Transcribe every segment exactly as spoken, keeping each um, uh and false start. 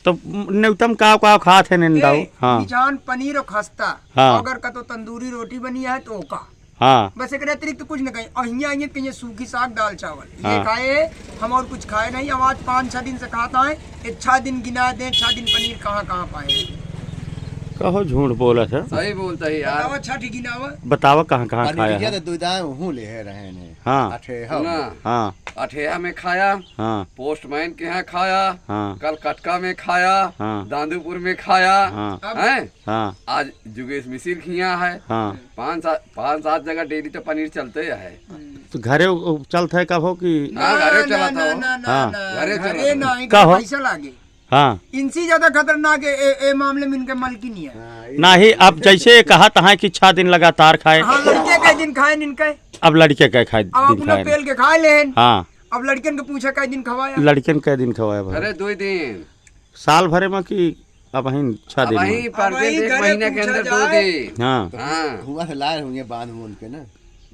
तो नेउतम का, का खात है निंदाऊ? ए, हाँ। बिजान पनीर और खस्ता, हाँ। अगर कतो तंदूरी रोटी बनी है तो ओका। हाँ। बस एकरे अतिरिक्त कुछ न कहीं। और हियाँ आइए तो कहिए सूखी साग, दाल, चावल। ये हाँ। खाए हम और कुछ खाए नहीं। अब आज पाँच छह दिन से खाता है। ये छह दिन गिना दे, छह दिन पनीर कहाँ, कहाँ पाए? कहो झूठ बोलत है। सही बोलता है यार। बतावा, छह ठी गिनावा। बतावा कहाँ, कहाँ खाया पनीरिया है? तो दुई दाएं उहूँ ले रहे हैं। हाँ। अठेहा ना। हाँ। अठेहा में खाया। हाँ। पोस्टमैन के यहाँ खाया। हाँ। कलकत्ता में खाया। हाँ। दांदूपुर में खाया। हाँ। हैं? हाँ। आज जुगेश मिसिर खिया है। हाँ। पाँच सात, पाँच सात जगह डेली तो पनीर चलते है। तो घरे उ-, उ-, चलत है कहो कि हाँ, घरे ना, चलत ना, हो। ना, ना, हाँ। ना, घरे घरे चलत ना, हो। इनके का हो? पैसा लागे। हाँ। इनसे ज्यादा खतरनाक ए, ए, ए मामले में इनके मलकिनी है। हाँ, ये नाहीं, अब जैसे कहा तहाँ कि छह दिन लगातार खाए। हाँ, लड़के के दिन खाए इनके। अब लड़के के खाए, अब दिन अपना खाए। पेल के खाए लेन। हाँ। अब लड़कन के पूछे कई दिन खवाया? लड़कन कई दिन खवाया भाई? अरे, दो दिन। साल भरे में कि अब ही छह दिन में? अबहीं परदेस एक महीना के अंदर दो दिन। हाँ। हाँ। हुआँ से लाए होंगे बांध बूंद के ना।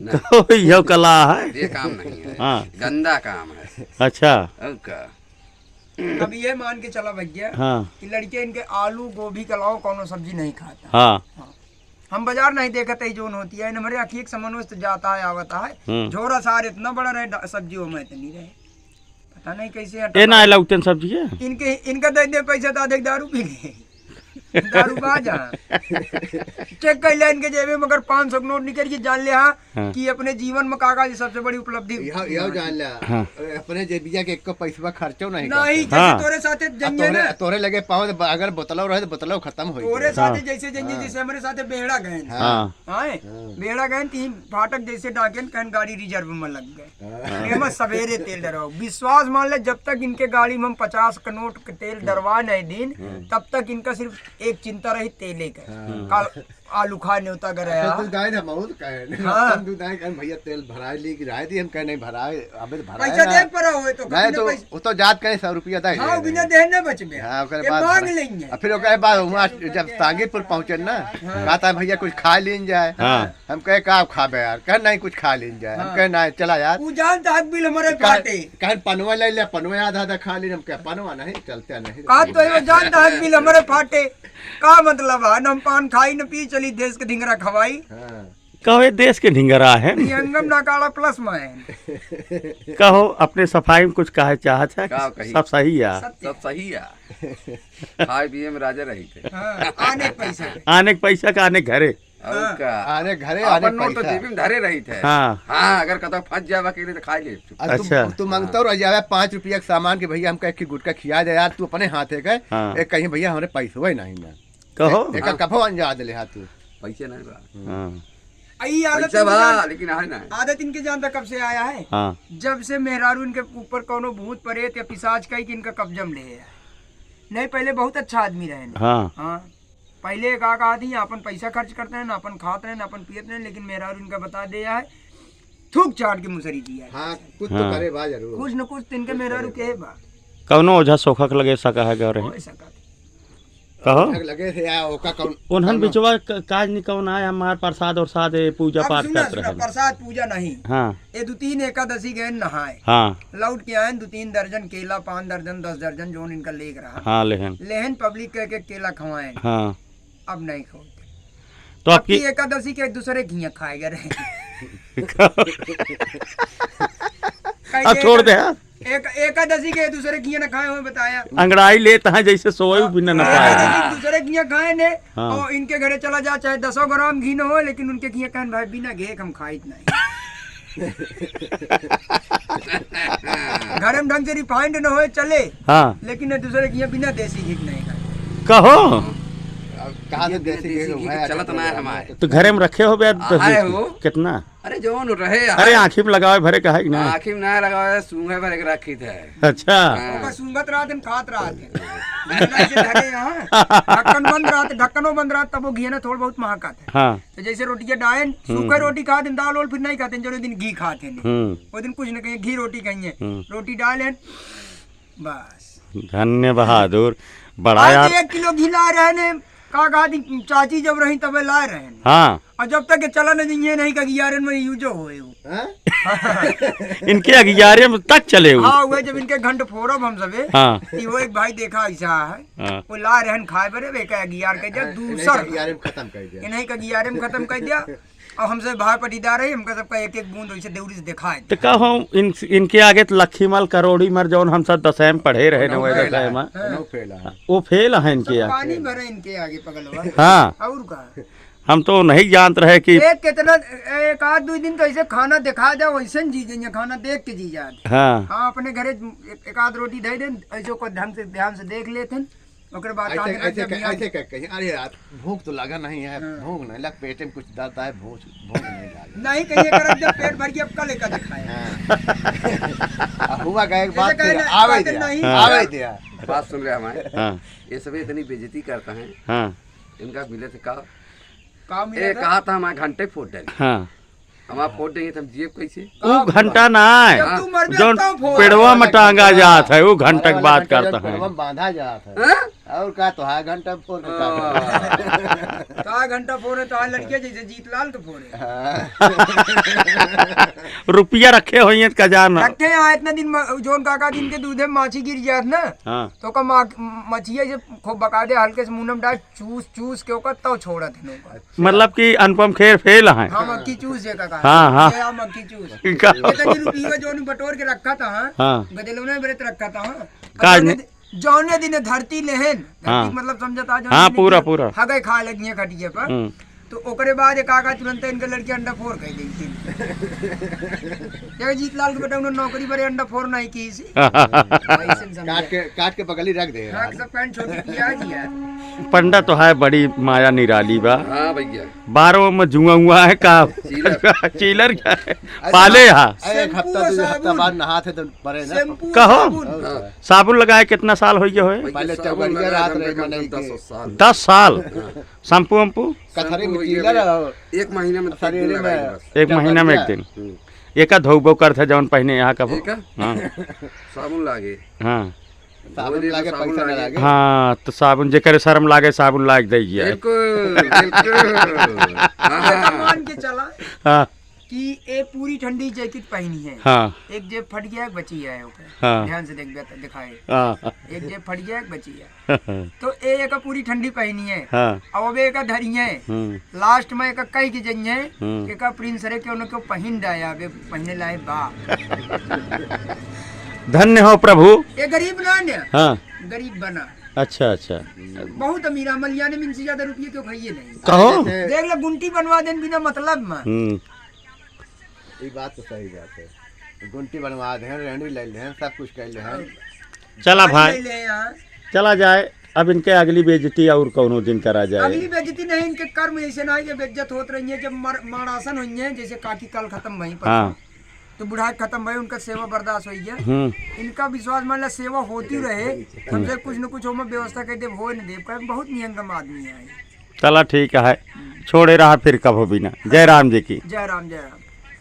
ना। तो यो कला है। ये काम नहीं है। हाँ। गंदा काम है। अच्छा। और का? अब ये मान के चला भैया हाँ। कि लड़के इनके आलू गोभी के अलावा कौनो सब्जी नहीं खाता। हाँ। हाँ। हम बाजार नहीं देखत है जोन होती है, हमारे अखिए के समनों से जाता है, आवता है। हम्म। झोरा सार इतना बड़ा रहे, डा-, सब्जी वो में इतनी रहे। पता नहीं कैसे ए, ना लौटन सब्जी है। इनके, इनका दे दे पैसा तो आधे दारू पी ले। दारू बाज, हाँ। चेक कर ले इनके जेबे में अगर पाँच सौ के नोट निकल के जान ले, हाँ, हाँ। कि अपने जीवन में काका जी सबसे बड़ी उपलब्धि यह, यह जान ले। हाँ। अपने जेबिया के एक पैसवा खर्चो नहीं नहीं, करते। जैसे हाँ। तोरे साथे अब जंगे तोरे, ना। तोरे लगे पाँव अगर बोतलो रहे तो बोतलो खत्म हो तोरे गया। साथे हाँ। जैसे जंगे, हाँ। जैसे हमारे साथे बेहड़ा गए। हाँ। हाँ। आए? हाँ। बेहड़ा गए, तीन फाटक जैसे डाकेन, कहन गाड़ी रिजर्व में लग गए। हाँ। एमा सवेरे तेल डरवाओ। विश्वास मान ले, जब तक इनके गाड़ी में हम पचास का नोट के तेल डरवा नहीं दिन, हाँ। तब तक इनका सिर्फ एक चिंता रही तेले का। हाँ। काल आलू खा न्योता कर अच्छा, आया। तू दाई ना, हम और कहे। हाँ। अपन तू दाई कहे, "भैया, तेल भराए ली कि राय दी?" हम कहे, "नहीं, भराए, अबे तो भराए पैसा ना।" देख पड़ा होए तो नहीं, कितने तो पैसे? वो तो जात कहे, "सौ रुपया दे हाँ, दे।" बिना देह ना बच में। हाँ, ओकरे ये बाद मांग भरा-, लेंगे। आ फिर ओकरे बाद वहाँ जब तांगीपुर पहुँचे ना, हाँ। कहता है, "भैया, कुछ खा लीन जाए।" हाँ। हम कहे, "का खाबे यार?" कहे, "नहीं, कुछ खा लीन जाए।" हम हाँ। कहे, "नहीं, चला यार।" वो जानता है बिल हमारे कहे, फाटे। कहे, "पनवा ले ले, पनवा आधा आधा खा लीन।" हम कहे, "पनवा नहीं, चलते नहीं।" कहा तो वो जानता है बिल हमारे फाटे। का मतलब है, न हम पान खाई, न पी, चली देश के ढिंगरा खवाई। हाँ। कहो, ये देश के ढिंगरा है। ये अंगम नाकाड़ा प्लस में है। कहो, अपने सफाई में कुछ कहे चाहत है कि का कही? सब सही है? सत्य। सब सही है। खाए पिए में राजा रही थे। हाँ, आने के पैसा के। आने के पैसा का, आने के घरे। और हाँ। का? आने घरे, आने अपन नोट तो पैसा। जेबी में धरे रही थे। हाँ। हाँ, अगर कतौ फंस जाए अकेले तो खा ले। आ, तू, अच्छा। तू मांगता रह जावे पाँच रुपया के सामान के, "भैया, हमका एक गुटखा खिया दे यार, तू अपने हाथे के।" हाँ। एक कहीं, "भैया, हमरे पैसवे नहीं ना।" कहो। एक, एक हाँ। कभो अंजा दे ले हाथ तू। पैसे नहीं बा। हाँ। आ, ई आदत पैसा इनके बा, जान-, लेकिन आहे ना। आदत इनके जानता कब से आया है? हाँ। जब से मेहरारू इनके ऊपर कौनो भूत प्रेत या पिशाच कही कि इनका कब्जा में ले है। नहीं, पहले बहुत अच्छा आदमी रहे। हाँ। हाँ। पहले का कहा थी, अपन पैसा खर्च करते हैं, ना अपन खात रहे, ना अपन पियत रहे, लेकिन मेहरारू इनका बता दे है, थूक चाट के मुसरी दिया है। हाँ, कुछ तो हाँ। करे बा जरूर। कुछ न कुछ तो इनके कुछ मेहरारू करे के बा। बा। कौनो ओझा सोखा के लगे सका है, गौर है। हो सका। कहो। ओझा के लगे से या ओका कौन, उन्हन कौनो बिचवा क-, काज नहीं कौन आए, हमार प्रसाद और साथ, ए, पूजा अब पाठ सुना, करत सुना, रहे। प्रसाद पूजा नहीं। हाँ। ए दो तीन एकादशी गए नहाए। हाँ। लौट के आए, दो तीन दर्जन केला, पाँच दर्जन, दस दर्जन, जोन इनका लेग रहा। हाँ, लेहन। लेहन पब्लिक कह के केला खवाए। हाँ। अब नहीं खाओ। तो अब आपकी की एकादशी के एक दूसरे घिया खाए गए रहे। अब छोड़ दे, हाँ? एक, एकादशी के एक दूसरे घिया ना खाए हुए बताया। अंगड़ाई लेत हैं जैसे सोए बिना न पाए। एकादशी के दूसरे घिया खाए ने, हाँ। और इनके घरे चला जा, चाहे दसों ग्राम घी न हो, लेकिन उनके घिया कहन, "भाई, बिना घी के हम खाइत नहीं।" घर में ढंग से refined न होए चले, हाँ। लेकिन न दूसरे की बिना देसी घी नहीं खाए। कहो। अब कहाँ से बिना देसी घी देसी घी भाई, चलत ना है हमारे। तो घरे में रखे हो बे, आए हो? कितना? अरे जौन रहे अरे यार। आँखी में लगावे भरे का है कि ना? आँखी में ना लगावे, सूंघे भरे के रखी थे। अच्छा। हाँ। ओकर सूंघत रहत हैं, खात रहत हैं। बिना इसे धरे यहाँ। ढक्कन बंद रहत, ढक्कनो बंद रहत, तब वो घी ना थोड़ बहुत महकत है। हाँ। तो जैसे रोटियां डायन, हम्म। सूखे रोटी खाते हैं, दाल वाल फिर नहीं खाते हैं, जो दिन घी खाते हैं। हम्म। वो दिन कुछ नहीं कहें, घी रोटी कहेंगे। हम्म। रोटी डाल हैं, बस। धन्य बहादुर, बड़ा आज यार। एक किलो घी ला रहे ने, का कहा थी, चाची जब रही तबे लाए रहन। हाँ। और जब तक के चला न जइए नहीं का ग्यारह में यूजो होए वो। हाँ? इनके ग्यारह में तक चले वो। हाँ, वह जब इनके घंट फोड़ब हम सबे, हाँ। कि वो एक भाई देखा ऐसा है, हाँ। वो लाए रहन खाए बरे, वे का ग्यारह कह दिया, हाँ, इन्हीं दूसर का ग्यारह में खत्म कर दिया। इन्हीं का ग्यारह में खत्म कर दिया। और हमसे भाई पटीदार है, हमका सबका एक एक बूंद वैसे देउरी से दिखाए तो दे। का हम इन, इनके आगे तो लक्खी माल करोड़ी मर जौन हम सब दसैं में पढ़े रहे ना, उन्हों वही फेल है। दसैं में। हाँ। उन्हों फेल है। वो फेल है इनके सब आगे। पानी भरे इनके आगे पगलवा। हाँ। और का? हम तो नहीं जानत रहे कि एक कितना, एक आध दो दिन तो ऐसे खाना दिखा दे, वैसे न जी जाइए, खाना देख के जी जात। हाँ। हाँ, अपने घरे एक, एक आध रोटी दे दें, ऐसे को ढंग से ध्यान से देख लेते हैं। ओकरे बाद ऐसे, ताने ऐसे जब कह-, यहाँ ऐसे कह-, कहीं, "अरे यार, भूख तो लगा नहीं है, हाँ। भूख नहीं लग, पेटे में कुछ दर्द है, भूख, भूख नहीं लगा।" नहीं, कहीं करब जब पेट भर के अब कल एका दिखाए। हाँ। आ हुआ का एक जैसे बात कहे फिर ना, आवे कहते दिया, नहीं। हाँ। आवे दिया। बात सुन रहे हमारे। हाँ। ये सभी इतनी बेइज्जती करता है। हाँ। इनका मिले थे का? का मिले ए, था? कहा था हमारे घंटे फोड़ डाली। हाँ। हम आप फोड़ देंगे तो हम जियब कैसे? ऊ घंटा ना है, जब तू मर जौन जाता हो, फोड़। पेड़वा में टांगा जात है, ऊ घंटा की बात करता है। पेड़वा में बांधा जात है। हाँ? और का तो है, घंटा फोड़ के का हाँ। कहा घंटा फोड़े तो है लड़के जैसे जीतलाल के फोड़े। हाँ। रुपया रखे होइए का जान। रखे हैं इतना दिन म-, जौन काका दिन के दूधे में माछी गिर जात ना, हाँ। तो का मा-, मछिया जे खूब बका दे, हल्के से मुंह में डाल, चूस, चूस के ओकर तब छोड़त है नौका। मतलब कि अनुपम खेर फेल हैं। हाँ, मक्खी चूस जे का कहा। हाँ, हाँ। ये आ मक्खी चूस। का? इतनी रुपया जौन बटोर के रखा था, हाँ। हाँ। गदेलौने बरे रखा था, हाँ। काज जौने नहीं। दि-, जौने दिन धरती लेहन, धरती हाँ। मतलब समझता, जौने हाँ, दिन पूरा, के पूरा। हगे खा लगी है खटिया पर। हम्म। तो ओकरे बाद एक आगा तुरंत इनके लड़के अंडा फोड़ कह दी थी। ये जीतलाल के बेटा उन्होंने नौकरी बरे अंडा फोड़ नहीं की सी। ऐसे समझे। काट के, काट के बगली रख दे हाँ, यार। सब पैंट छोटी किया जी यार। पंडा तो है, बड़ी माया निराली बा। हाँ भैया। बारह में जुआ हुआ है का? चीलर। चीलर क्या है? अरे पाले हाँ। अरे एक शैम्पू हफ्ता, और दो हफ्ता साबुन। बाद नहाते तो परे ना। शैम्पू और कहो। साबुन। और हाँ। साबुन लगाए कितना साल हो गया होए? भैया, पहले साबुन चौबरिया लगाए रात हम रहे कम से कम मने दस के। साल। दस साल? हाँ। शैम्पू वैम्पू? कथरी शैम्पू में हो गया चीलर भैया। और एक महीना में तीन शरीर दिन में लगाई बस। एक महीना में एक चौबरिया। दिन। हम्म। एका धोबो करत है जौन पहिने यहाँ कबो। एका? हाँ। साबुन लागे। हाँ। साबुन धोए लागे, साबुन पैसा ना लागे। लागे। हाँ, तो साबुन जेकरे शर्म लागे, साबुन लाग दे गया। बिल्कुल, बिल्कुल। हाँ। ये तो मान के चला हाँ। कि एक पूरी ठंडी जैकेट पहनी है। हाँ। एक जेब फट गया, एक बची है ओकर। हाँ। ध्यान से देख, दिखाए। हाँ। एक जेब फट गया, एक बची है। तो ए एका पूरी ठंडी पहनी है। हाँ। अब, अब एका धरी है। हम्म। लास्ट में एका कही के जइए, हम्म। एका प्रिंस रे क्यों न क्यों पहिन डाया, अब पहने लाए बा। धन्य हो प्रभु। ये गरीब ना ने। हाँ। गरीब बना। अच्छा, अच्छा। बहुत अमीर है, मलियाने में इनसे ज्यादा रुपये क्यों खाइए नहीं। कहो। देख ले, गुंटी बनवा देन बिना मतलब में। हम्म। ई बात तो सही बात है। गुंटी बनवा देहन, रेंडी ले लेहन, सब कुछ कर लेहन। चला भाई, ले ले यार। चला जाए। अब इनके अगली बेइज्जती और कौनो दिन करा जाए। अगली बेइज्जती नहीं, इनके कर्म ऐसे ना है, ये बेइज्जत होत रही है। जब मर-, मरणासन हुई है, जैसे काकी कल खत्म भई, हाँ। तो बुढ़ा खत्म भई, उनका सेवा बर्दाश्त हुई है। हम्म। इनका विश्वास मान ला, सेवा होती रहे, हमसे कुछ न कुछ ओमे व्यवस्था कर देब, होए न देब, कारण बहुत नियंगम आदमी है। चला ठीक है, छोड़े रहा फिर कभो भी ना। जय राम जी की। जय राम, जय राम।